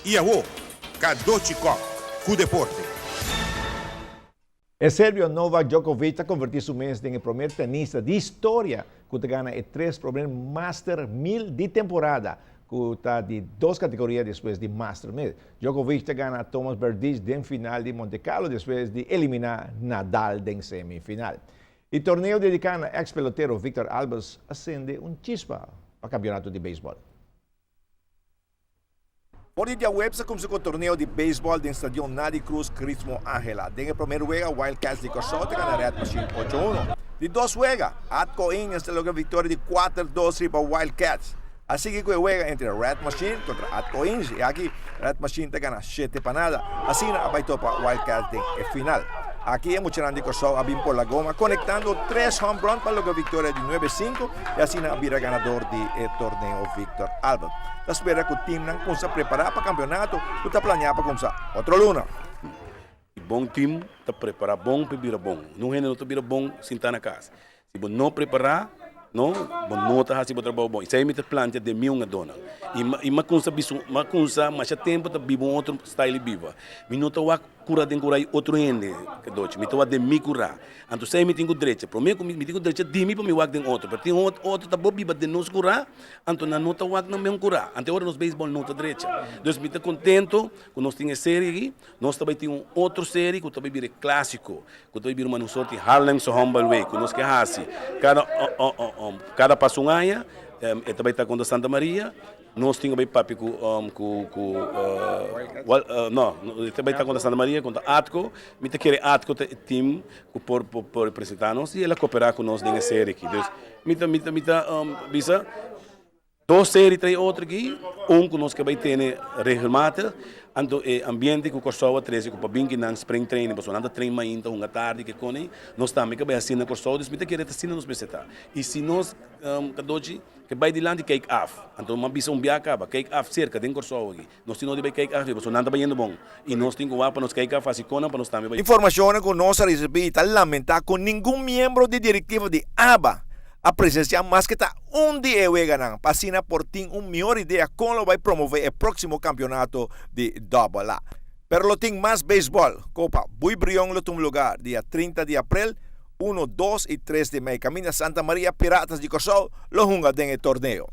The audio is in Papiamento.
I awo, Kadochi Kok ku deporte. E serbio Novak Djokovic ta konvertí su mes den e promé tenista di historia ku ta gana e tres promé Master 1000 di temporada, ku ta di dos kategoria despues di Master 1000. Djokovic ta gana Tomas Berdych den final di Monte Carlo despues di eliminá Nadal den semifinal. E torneo dediká na eks pelotero Victor Albers a sende un chispa pa kampionato di beisbòl. For di diahuebs a kumsa ku torneo di beisbòl den Stadion Nadi Cruz Crismo Angela. Den e promé wega Wild Cats di Kòrsou ta gana Red Machine ocho uno. Di dos wega, Atco Indians ta logra viktoria di kuater dos riba Wild Cats. A sigui ku e wega entre Red Machine kontra Atco Indians i aki Red Machine ta gana shete pa nada. Asina a bai topa Wild Cats den e final. Aki e muchanan di Kòrsou a bin por la goma konektando tres home run pa logra viktoria di nuebe sinku i asina a bira ganador di e torneo Victor Albert. Ta spera ku timnan kumsa prepará pa kampionato ku ta planeá pa kumsa otro luna. E bon tim ta prepará bon pa e bira bon. Nun hende no ta bira bon sintá na kas. Si bo no prepará, no, bo no ta hasi bo trabou bon. Esei mi ta plantia den mi hungadónan. I i mi a kumsa bisa mi a kumsa masha tempu ta biba un otro style di biba. Mi no ta wak kura den kura di otro hende, Cadochi. Mi ta wak den mi kura. Anto esei mi tin ku drecha. Promé ku mi mi tin ku drecha di mi pa mi wak den otro. Pero tin otro ta bo biba den nos kurá. Anto nan no ta wak nan mesun kurá. Anto e ora nos beisbòl no ta drecha. Dus mi ta kontento ku nos tin e serie aki. Nos ta bai tin un otro serie ku ta bai bira e klásiko, ku ta bai bira un sorti Harlemse Honkbalweek ku nos ke hasi kada kada pasa un aña. E ta bai ta kontra Santa Maria. Nos tin ku bai papia ku ku ku no, e ta bai ta kontra Santa Maria kontra Atco. Mi ta kere Atco ta e team ku por por representá nos i el a koperá ku nos den e serie aki. Dus Mi ta mi ta mi ta bisa dos serie trae otro aki, un ku nos ke bai tene regelmatig, anto e ambiente ku Kòrsou a trese ku pa bin ki nan spring training pasobra nan ta train mainta hunga tardi ke kone, nos tambe ke bai hasi na Kòrsou, dus mi ta kere ta asina nos mester ta. I si nos Kadochi ke bai dilanti kijk af, anto mi a bisa un bia kaba, kijk af serka den Kòrsou aki. Nos tin no di bai kijk af riba, so nan ta bayendo bon. I nos tin ku wak pa nos kijk af hasi konan pa nos tambe bai. Informashonnan ku nos a risibí ta lamentá ku ningun miembro di direktiva di aba a presensiá maske ta un di e weganan pa asina por tin un mihor idea kon lo bai promové e próksimo kampionato di Dòbel A. Pero lo tin mas beisbòl. Kopa Bui Brion lo tuma lugá dia 30 di aprel, uno, dos i tres di mei kaminda Santa Maria Piratas di Kòrsou lo hunga den e torneo.